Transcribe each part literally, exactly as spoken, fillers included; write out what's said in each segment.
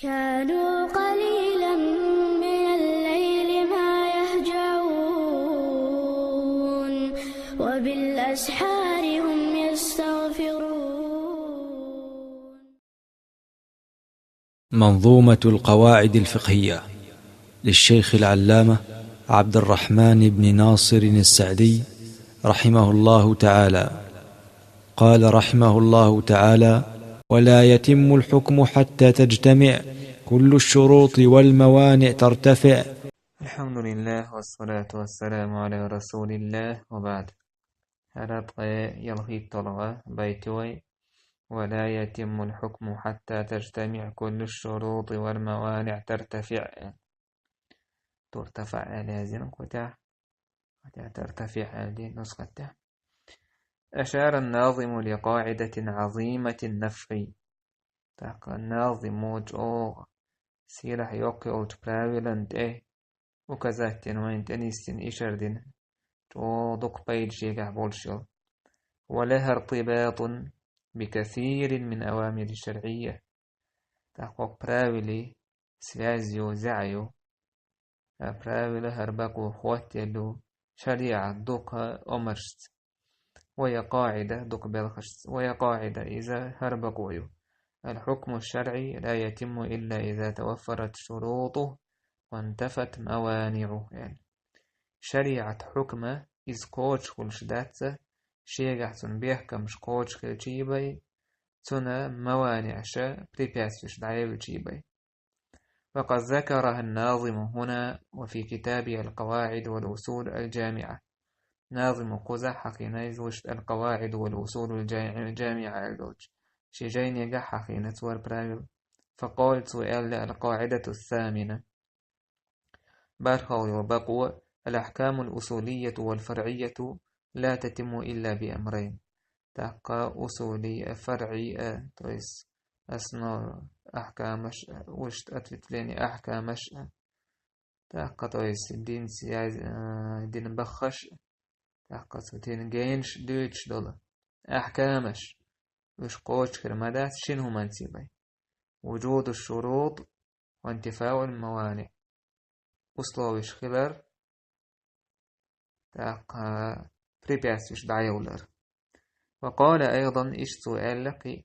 كانوا قليلا من الليل ما يهجعون، وبالأسحار هم يستغفرون. منظومة القواعد الفقهية للشيخ العلامة عبد الرحمن بن ناصر السعدي رحمه الله تعالى. قال رحمه الله تعالى: "ولا يتم الحكم حتى تجتمع كل الشروط والموانع ترتفع". الحمد لله والصلاة والسلام على رسول الله وبعد. هذا يلخيط طلبة بيتوي: "ولا يتم الحكم حتى تجتمع كل الشروط والموانع ترتفع". ترتفع لازم كتاع، كتاع ترتفع هذه النسخة تاع. أشار الناظم لقاعدة عظيمة النفع. تاق الناظم موج أو سيرح يوكي أو تبراوي لند إيه. وكذا تنوين تنيستن إشار دين. تو دق بيد شيقح بولشل. ولها ارتباط بكثير من أوامر الشرعية. تاق براوي لي سلازيو زعيو. Правила гьар бакъо хӀоттелу шариӀат дукха омаршца. وهي قاعدة, дукха белхашца. وهي قاعدة, иза гьар бакъо ю. الحكم الشرعي لا يتم إلا إذا توفرت شروطه وانتفت موانعه. يعني, шариӀат хьукма иза кхочушхулаш дац, шегахь цун бехкамаш кхочушхилчий бай, цунна маваниӀаш, препятствиеш дӀаяьлчий бай. وقد ذكرها الناظم هنا وفي كتابه القواعد والأصول الجامعة. Назим кхуза хьахийна иза вуштӀа القواعد والأصول الجامعة аьлла долча ший жайнегахь хьахийна цо хӀара правила. فقال, цо аьлла: القاعدة الثامنة. БархӀалгӀа йола бакъо: الأحكام الأصولية والفرعية لا تتم إلا بأمرين. ТӀаккха усули а, фаръи а, то есть основа ахькамаш а, вуштӀа ответвление ахькамаш а. ТӀаккха, то есть дин сяз-, а, дин баххаш а. ТӀаккха цу дин генаш дуьйцуш долу ахькамаш. Уьш кхочушхир ма дац шина хӀуманций бай. وجود الشروط وانتفاء الموانع. Условиш хилар, тӀаккха препятствиеш дӀайолар. وقال أيضا, иштта цо аьлла кхин,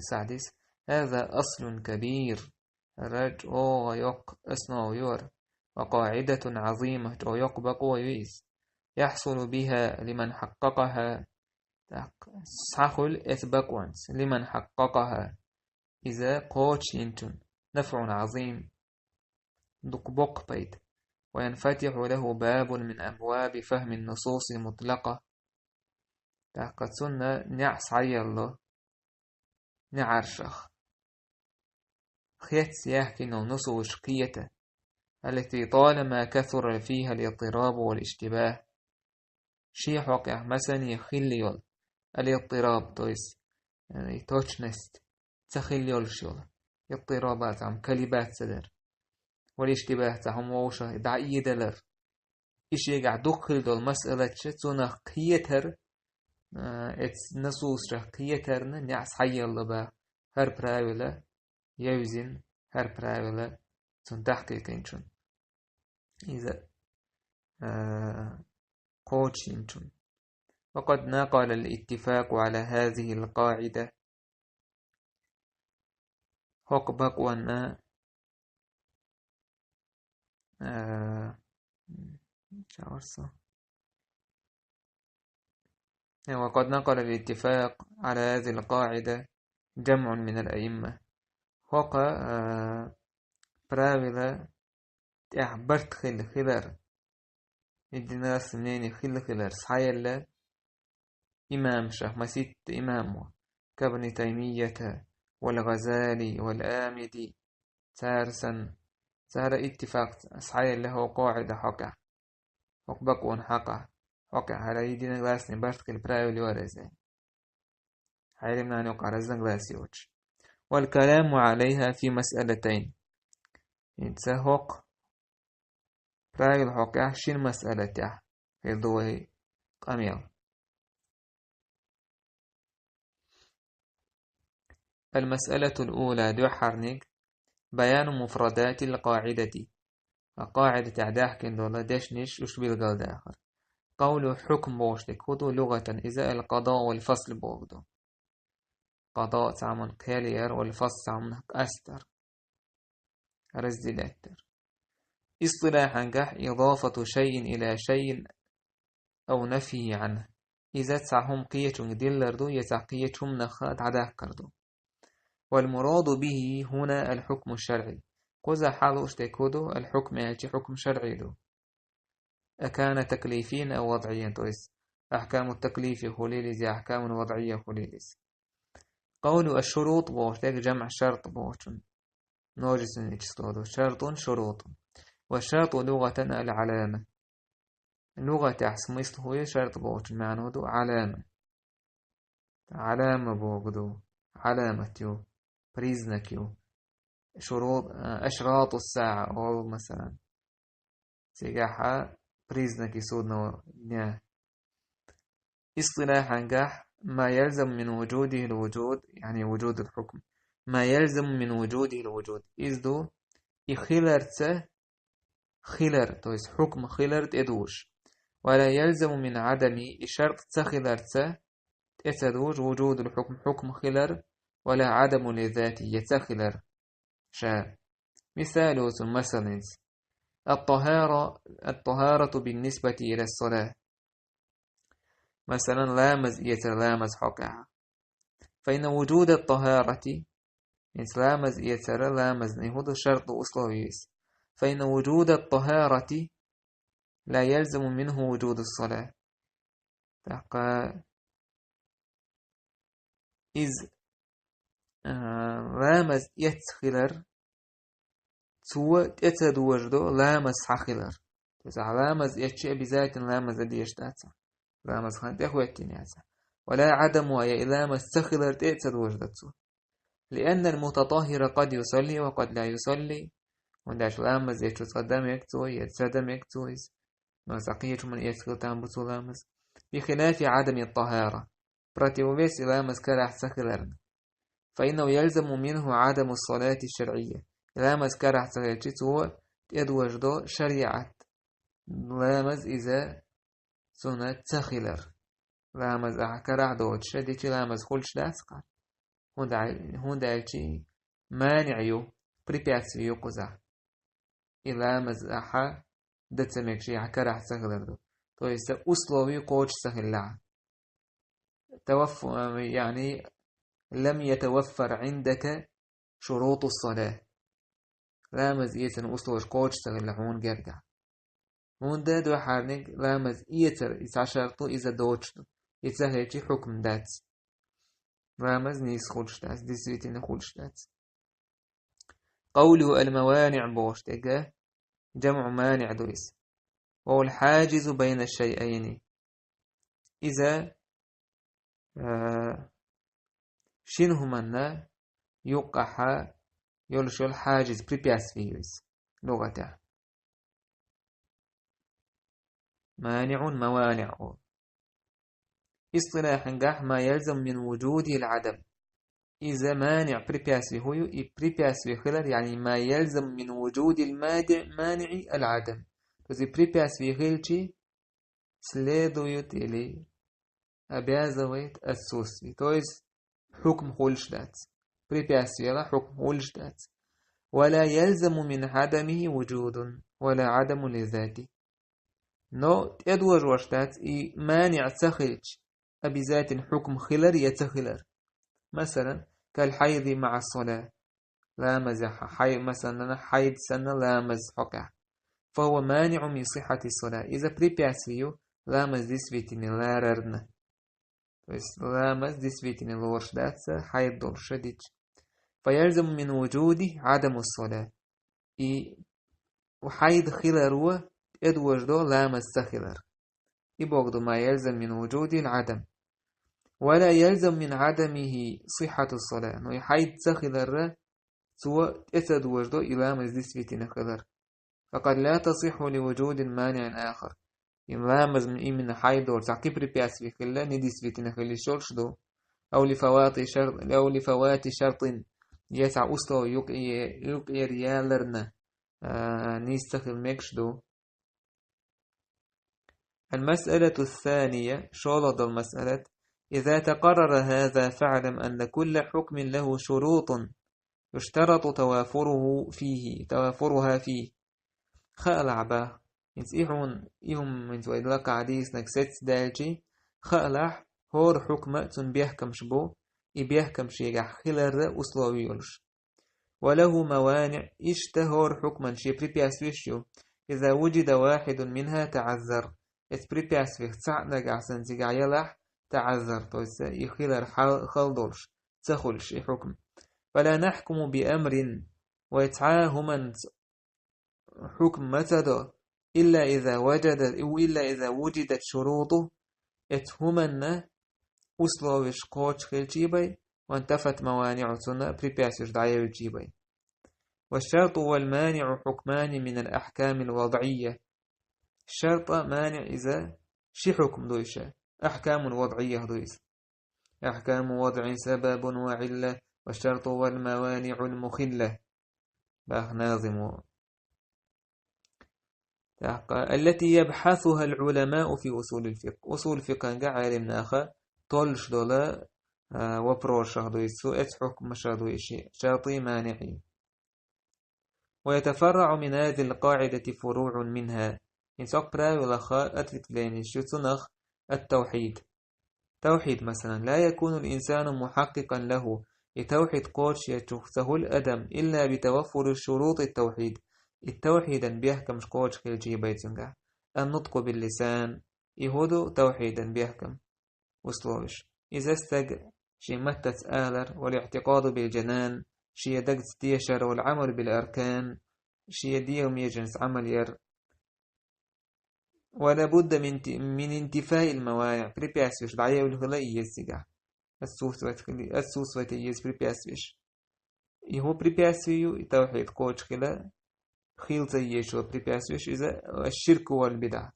Саъдис: هذا أصل كبير, хӀара чӀогӀа йоккха основа ю хӀара. وقاعدة عظيمة, чӀогӀа йоккха бакъо ю иза. يحصل بها لمن حققها, тӀаккха схьахуьлу эцу бакъонца, لمن حققها, иза кхочушйинчунна, نفع عظيم, дукха боккха пайда. وينفتح له باب من أبواب فهم النصوص المطلقة. ТӀаккха цунна неӀ схьаелло неӀаршах. Хецна яьхкина йолу нусусаш кхета, التي طالما كثر فيها الاضطراب والاشتباه. Шен хьокъехь масане хилла йолу الاضطراب, то есть, э, и точность ца хилла йолуш йолу. اضطراب цхьамма колебаться дар. والاشتباه цхьа хӀума вовшах дӀаэдалар. И шегахь дукха хилла долу масъалаташ цунах кхетар, а, эцу нусусашах кхетарна неӀ схьаелла боху хӀара правила евзина, хӀара правила цунна тахкийкхинчунна. Иза, а, кхочушйинчунна. وقد نقل الاتفاق على هذه القاعدة. ХӀокху бакъонна, а, чаварса. وقد نقل الاتفاق على هذه القاعدة جمع من الأئمة. ХӀокху, а, правила тӀехь барт хилла хилар, единогласное мнение хилла хилар схьаелла имамашах, масийтта имамо, كابن تيمية والغزالي والآمدي, цара санна, цара иттифакъ схьаелла хӀокху къаӀида хьокъехь, хӀокху бакъонан хьокъехь, хьокъехь хӀара единогласный барт хилла правила ю хӀара иза. Хьерим нана юкъа разногласие йоцуш. والكلام عليها في مسألتين. ХӀинца хӀокху правила хьокъехь шина масъала тӀехь хир ду вай къамел. المسألة الأولى, дуьххьарниг, بيان مفردات القاعدة. КъаӀидатехь даьхкина долу дешнаш уьш билгалдахар. قوله حكم бохуш дерг хӀун ду лугӀатан, иза القضاء والفصل бохург ду. Къадо цхьамма кхел яр, والفصل цхьамма къастар, разделять дар. اصطلاحا гахь إضافة شيء إلى شيء أو نفيه عنه. Иза цхьа хӀума кхечунга диллар ду, я цхьа кхечу хӀуманах дӀадаккхар ду. والمراد به هنا الحكم الشرعي. Кхузахь лууш дерг хӀун ду, الحكم аьлча хьукм шарӀи ду. أكان تكليفيا أو وضعيا, то есть أحكام التكليف хуьлийла иза, أحكام وضعية хуьлийла иза. قوله الشروط бохуш дерг جمع شرط бохучун, множественное число ду. شرط، شروط. والشرط لغة العلامة. ЛугӀатехь смысл хӀун ю шарт бохучун, маьӀна хӀун ду? Ӏалама. Ӏалама бохург ду. Ӏаламат ю, признак ю. Шурут, а, أشراط الساعة олу, масалан. Цигахь признакаш судного дня. اصطلاحا гахь ما يلزم من وجوده الوجود, يعني وجود الحكم. ما يلزم من وجوده الوجود. Иза ду, и хиларца хилар, то есть хьукм хилар тӀедужуш. ولا يلزم من عدمه, и шарт ца хиларца тӀе ца дужу, وجود الحكم, хьукм хилар, ولا عدمه لذاته, я ца хилар ша. Мисале цун, масаланца, الطهارة، الطهارة بالنسبة إلى الصلاة. Масалан, ламаз эцар ламаз хьокъехь. فإن وجود الطهارة, хӀинца ламаз эцар ламазна хӀун ду, шарт ду, условие иза. فإن وجود الطهارة لا يلزم منه وجود الصلاة. ТӀаккха иза, а, ламаз эцна хилар, цо тӀе ца дожадо ламаз схьахилар. То есть ахь ламаз эцча обязательно ламаз дан дезаш дац ахь. Ламаз хан тӀехӀоьттина яц ахь. ولا عدمها, я и ламаз ца хилар тӀе а ца дожадо цо. لأن المتطهر قد يصلي وقد لا يصلي. ХӀунда аьлча ламаз эцча цкъа дан мега цо, я ца дан мега цо иза. Но цкъа кхечу хӀуманна эцна хила там бу цо ламаз. بخلاف عدم الطهارة. Противовес и ламаз карахь ца хиларна. فإنه يلزم منه عدم الصلاة الشرعية. И ламаз карахь ца хилча, цо тӀедожадо шариӀат. Ламаз иза цунна ца хилар. Ламаз ахь карахь доцуш ша дичи ламаз хуьлуш дац кхара. ХӀунда, хӀунда аьлча маниӀ ю, препятствие ю кхузахь. И ламаз ахьа дан ца мегаш, ахьа карахь ца хилар ду. То есть условие кхочуш ца хилла. توف-, يعني لم يتوفر عندك شروط الصلاة. Ламаз эцаран условеш кхочуш ца хилла хьуна гергахь. ХӀунда дуьххьарниг ламаз эцар и цхьа шарт ду, иза доцуш ду. И ца хилча хьукм дац. Ламаз нийса хуьлуш дац, действительно хуьлуш дац. قوله الموانع бохуш дерг جمع مانع ду иза. وهو الحاجز بين الشيئين. Иза, а, шина хӀуманна юккъехь йолуш йолу хьаджиз, препятствие ю иза лугӀатехь. مانع, موانع олу. اصطلاحا гахь ما يلزم من وجوده العدم. Иза маниӀ, препятствие хӀун ю, и препятствие хилар, يعني ما يلزم من وجود المادع, المانع العدم. То есть и препятствие хилчи, следует или обязывает отсутствие. То есть хьукм хуьлуш дац. Препятствие ла хьукм хуьлуш дац. ولا يلزم من عدمه وجود ولا عدم لذاته. Но тӀедожош дац, и маниӀ ца хилча, обязательно хьукм хилар я ца хилар. Масалан, كالحيض مع الصلاة. Ламазехь хьай-, масалан, хьайд санна ламаз хьокъехь. فهو مانع من صحة الصلاة. Иза препятствие ю ламаз действительно ларарна. То есть ламаз действительно лоруш дац, хьайд долуш ша дича. فيلزم من وجوده عدم الصلاة. И хьайд хиларо тӀедожадо ламаз ца хилар. И бохург ду ما يلزم من وجوده العدم. ولا يلزم من عدمه صحة الصلاة. Но и хьайд ца хиларра цо тӀе ца дожадо и ламаз действительно хилар. فقد لا تصح لوجود مانع آخر. И ламаз именно хьайд долуш цхьа кхин препятствие хилла, недействительно хила йиш йолуш ду. أو لفوات شرط, أو لفوات شرط. е цхьа условие юкъе-, юкъера яларна, а, нийса ца хила мегаш ду. المسألة الثانية, шоллагӀа дола масъалат: إذا تقرر هذا فاعلم أن كل حكم له شروط يشترط توافره فيه، توافرها فيه. Хаалахь ба. ХӀинца и хьуна, и хӀума хӀинца вай лакхахь дийцинарг сецдаьлча, хаалахь, хӀора хьукма цун бехкамаш бу, и бехкамаш шегахь хиларра условие йолуш. وله موانع, иштта хӀора хьукман шен препятствиеш ю. إذا وجد واحد منها تعذر. Эцу препятствиех цхьаъ нагахь санна цигахь ялахь, تعذر, то есть и хилар хьал-, хала долуш, ца хуьлуш и хьукм. فلا نحكم بأمر, вай цхьа а хӀуманца хьукм ма ца до, إلا إذا وجد، إلا إذا وجدت شروطه, эцу хӀуманна условиеш кхочуш хилчий бен, وانتفت موانعه, цунна препятствиеш дӀаевлчий бен. والشرط والمانع حكمان من الأحكام الوضعية. Шарт а, маниӀ иза ши хьукм ду иша, أحكام وضعية ду иза. أحكام وضع سبب وعلة والشرط والموانع المخلة. Бах назимо. ТӀаккха, التي يبحثها العلماء في أصول الفقه. Усул фикъхьан гӀалимнаха толлуш дола, а, вопросаш ду иза, цу эцу хьукмашах ду иши, шартӀий, маниӀий. ويتفرع من هذه القاعدة فروع منها. ХӀинца цу правилах ответвлениеш ю цунах التوحيد. ТавхӀид, масалан, لا يكون الإنسان محققا له. И тавхӀид кхочушъечух ца хуьлу адам, إلا بتوفر شروط التوحيد. И тавхӀидан бехкамаш кхочуш хилчий бен цуьнгахь. النطق باللسان. И хӀун ду тавхӀидан бехкам, условиеш? Иза стага шен маттаца алар, والاعتقاد بالجنان, шен дагца тешар, والعمل بالأركان, шен дегӀан меженца Ӏамал яр. ولا بد من انت-، من انتفاء الموانع, препятствиеш дӀаевлла хила еза цигахь. Отсутствовать хила, отсутствовать еза препятствиеш. И хӀун препятствие ю, и тавхӀид кхочуш хила, хила ца езаш йолу препятствиеш, иза الشرك والبدعة.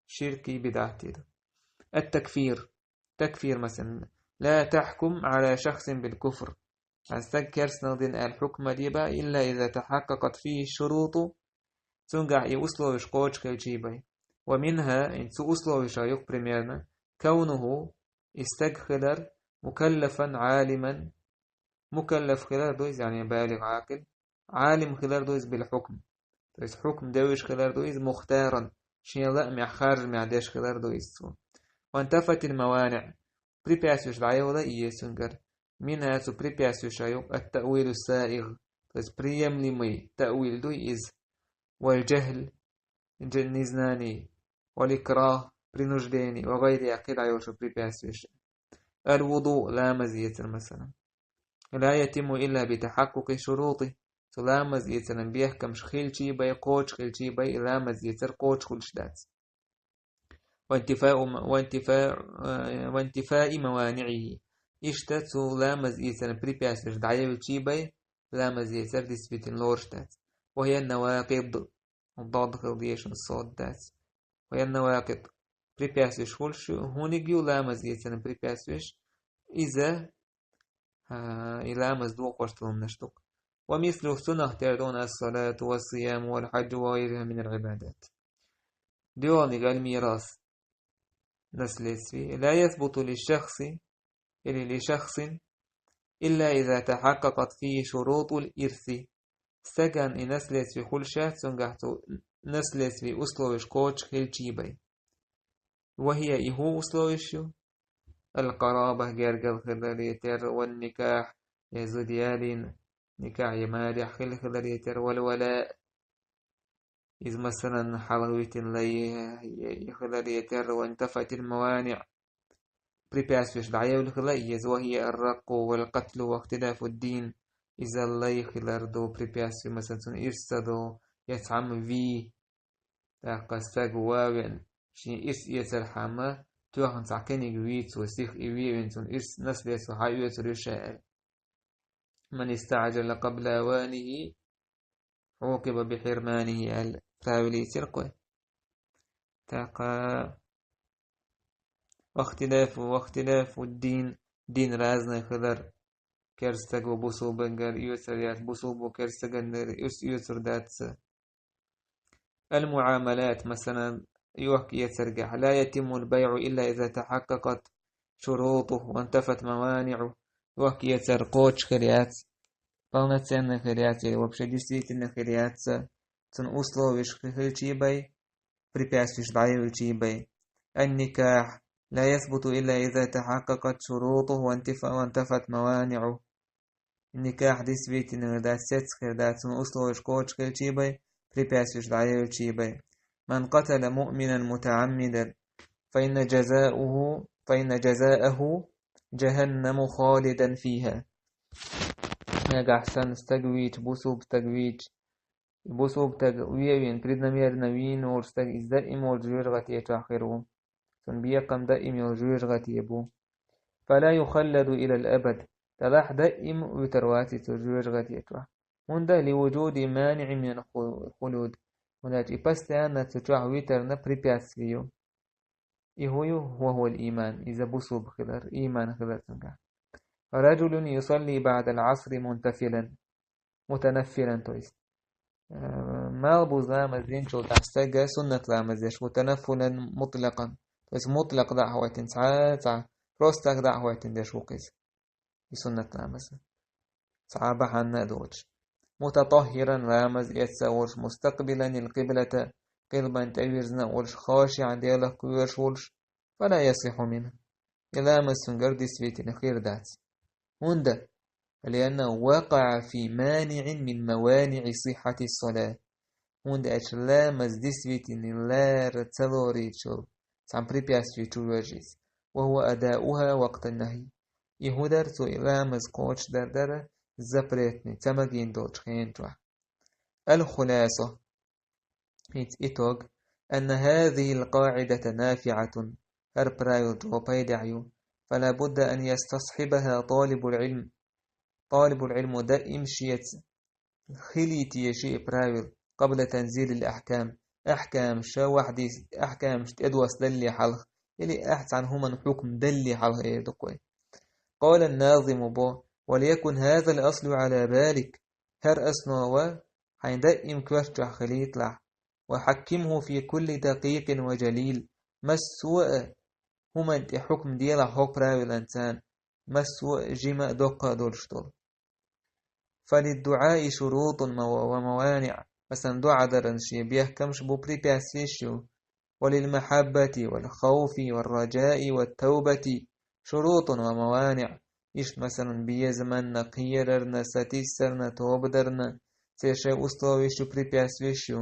Ширкий, бидӀатий ду. التكفير. Такфир, масалан: لا تحكم على شخص بالكفر. Хьан стаг керстанал дина аьлла хьукма ма де бен, إلا إذا تحققت فيه الشروط. Цуьнгахь и условиеш кхочуш хилчий бен. ومنها, хӀинца цу условиешах ю-кх примерно, كونه, и стаг хилар, مكلفا عالما, мукаллаф хилар ду иза, يعني بالغ عاقل, Ӏалим хилар ду иза بالحكم. То есть хьукм девзаш хилар ду иза, مختارا, шен лаамехь, харжамехь деш хилар ду иза цо. وانتفت الموانع. Препятствиеш дӀаевлла еза цуьнгара. منها, цу препятствиешах ю-кх التأويل السائغ. То есть приемлемый таъвил ду иза. والجهل, незнание. والإكراه, принуждение. وغيرها, кхидӀа йолчу препятствиешах. الوضوء, ламаз эцар, масалан. لا يتم إلا بتحقق شروطه. Цу ламаз эцаран бехкамаш хилчий бен, кхочуш хилчий бен, и ламаз эцар кхочуш хуьлуш дац. وانتفاء م-، وانتفاء، э, وانتفاء موانعه. Иштта цу ламаз эцаран препятствиеш дӀаевлчий бен, ламаз эцар действительно лоруш дац. وهي النواقض. Дод хила дезаш, сод дац. وهي النواقض. Препятствиеш хуьлуш ю, хӀуниг ю ламаз эцаран препятствиеш? Иза, а, и ламаз дохош долу хӀуманаш ду-кх. ومثله, цунах тера ду الصلاة والصيام والحج وغيرها من العبادات. Доьалниг الميراث, наследствие. لا يثبت للشخص или لشخص إلا إذا تحققت فيه شروط الإرث. Стагана и наследствие хуьлуш яц, цуьнгахь цу наследствин условиеш кхочуш хилчий бен. وهي, и хӀун условиеш ю? القرابة, гергал хиларе терра, والنكاح, я зуда ялийна никахь я марехь хила хиларе терра, والولاء, иза, масалан, хьалхавитина лай, я, я хиларе терра, وانتفت الموانع, препятствиеш дӀаевлла хила еза, وهي الرق والقتل واختلاف الدين. Иза лай хилар ду препятствие, масалан, цунна ирс ца до, я цхьамма вий. ТӀаккха стаг ван веана, шен ирс эцархьама, тоьхна цхьа кӀениг вий цо, сиха и вен а веана, цунна ирс, наследство схьаоьцур ю ша аьлла. من استعجل قبل أوانه عوقب بحرمانه аьлла правило йийцира-кх вай. ТӀаккха واختلاف، واختلاف الدين, дин разный хилар, керстаг ву бусулбангара оьцур яц, бусулбо керстагангара оьц-, оьцур дац. المعاملات, масалан, йохк-эцаргахь, لا يتم البيع إلا إذا تحققت شروطه وانتفت موانعه. Йохк-эцар кхочуш хир яц, полноценный хир яц, или вообще действительно хир яц, цун условиеш хи-, хилчий бен, препятствиеш дӀайиллачий бен. النكاح لا يثبت إلا إذا تحققت شروطه وانتف-, وانتفت موانعه. Никах действительно хир дац, цецхир дац, цун условиеш кхочуш хилчий бен, препятствиеш дӀайиллачий бен. من قتل مؤمنا متعمدا فإن جزاؤه، فإن جزاءه جهنم خالدا فيها. Нагахь санна стаг вийча, бусулба стаг вийча, бусулба стаг ве а вийна, преднамеренно вийна волу стаг, иза даим волу жоьжахати чохь хир ву. Цунна бекхам даим йолу жоьжахати бу. فلا يخلد إلى الأبد. Делахь даим вуьтур вац иза цу жоьжахати чохь. ХӀунда, لوجود مانع من الخلود. ХӀунда аьлча и постоянно цу чохь вуьтарна препятствие ю. И хӀун ю? وهو الإيمان. Иза бусулба хилар, ийман хилар цуьнгахь. رجل يصلي بعد العصر منتفلا. متنفلا, то есть, э, малбуза ламаз динчул тӀаьхьа стага суннат ламаз деш ву, تنفلا مطلقا. То есть мутлакъ дӀа а хӀоьттина, цхьа а, цхьа, просто так дӀа а хӀоьттина деш ву-кх иза. И суннат ламаз. Цхьа а бахьана а доцуш. متطهرا, ламаз эцна а волуш, مستقبلا القبلة, къилбан тӀевирзина а волуш, خاشعا, Делах кхоьруш волуш, فلا يصح منه. И ламаз цуьнгара действительно хир дац. ХӀунда? لأنه وقع في مانع من موانع صحة الصلاة. ХӀунда аьлча ламаз действительно лара ца лоруьйтуш йолу цхьана препятствие чу воьжна иза. وهو أداؤها وقت النهي. И хӀун дара цо и ламаз кхочушдар дара запретный, ца магийна долчу хенан чохь. الخلاصة. ХӀинца итог. أن هذه القاعدة نافعة. ХӀара правило чӀогӀа пайдехь ю. فلا بد أن يستصحبها طالب العلم. طالب العلم даим шеца хилийта еза и правило. قبل تنزيل الأحكام. Ахькамаш ваьхьа дийца, ахькамаш тӀедоссадалле хьалха. Или ахь цхьана хӀуманна хьукм далле хьалха эр ду-кх вай. قال الناظم бо: وليكن هذا الأصل على بالك. ХӀара основа хьайн даим коьрта чохь хилийталахь. وحكمه في كل دقيق وجليل. Массо а хӀуманна тӀе хьукм делахь хӀокху правиланца, массо а жима а, доккха а долуш долу. فللدعاء شروط وموانع. Масалан, дуӀа даран шен бехкамаш бу, препятствиеш ю. وللمحبة والخوف والرجاء والتوبة شروط وموانع. Иштта, масалан, безаманна, кхерарна, сатийсарна, тоба дарна, церан шайн условиеш ю, препятствиеш ю.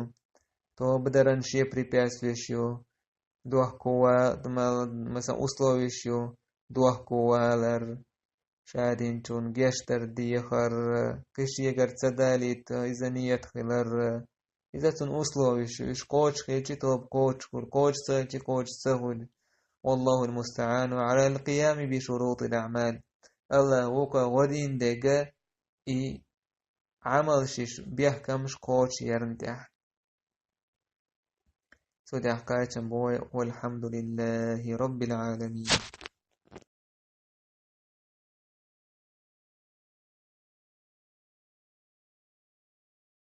Тоба даран шен препятствиеш ю. Дохко ва-, ма-, масалан, условиеш ю. Дохко валар, ша динчунна гечдар дехар, кхин шегара ца далийта иза нийят хилар. Иза цунна условиеш ю, уьш кхочуш хилча тоба кхочуш хуьлу, кхочуш ца хилча кхочуш ца хуьлу. والله المستعان على القيام بشروط الأعمال. АллахӀ ву-кх гӀодийна дерг и Ӏамалш, уьш бехкамаш кхочушъярна тӀехь. Цу тӀехь кхачам бой: والحمد لله رب العالمين.